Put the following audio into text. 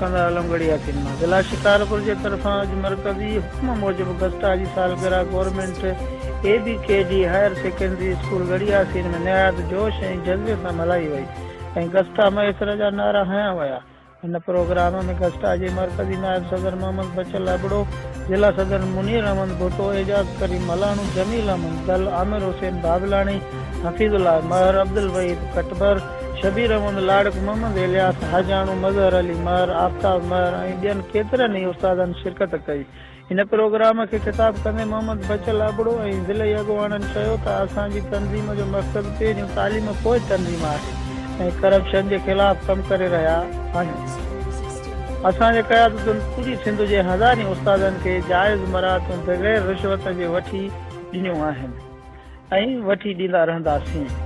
ڪندا عالم ڳڙهي ياسين مان ضلع شڪارپور جي طرفان اڄ مرڪزي حڪم موجب گسٽا جي سالگرهه government A B K D higher secondary school Garhi Yasin ۾ نهايت جوش ۽ جذبي سان ملهائي وئي ۽ گسٽا مهيسر جا نعرا هنيا ويا. هن پروگرام ۾ گسٽا جي مرڪزي نائب صدر محمد بچل ابڙو، ضلع صدر منير احمد ڀٽو، اعجاز ڪريم ملاڻو، جميل احمد گل، عامر حسين بابلاڻي، حفيظ الله مهر، عبدالوحيد ڪٽبر، شبير احمد لاڙڪ، محمد الياس حاجاڻو، مظهر علي مهر، آفتاب مهر ۽ ٻين ڪيترن ئي استادن شرڪت ڪئي. هن پروگرام کي خطاب ڪندي محمد بچل ابڙو ۽ ضلعي اڳواڻن چيو ته اسان جي تنظيم جو مقصد پهريون تعليم پوء تنظيم آهي ۽ ڪرپشن جي خلاف ڪم ڪري رهيا آهيون. اسان جي قيادتن پوري سنڌ جي هزارين استادن کي جائز مراعتون بغير رشوت جي وٺي ڏنيون آهن ۽ وٺي ڏيندا رهنداسين.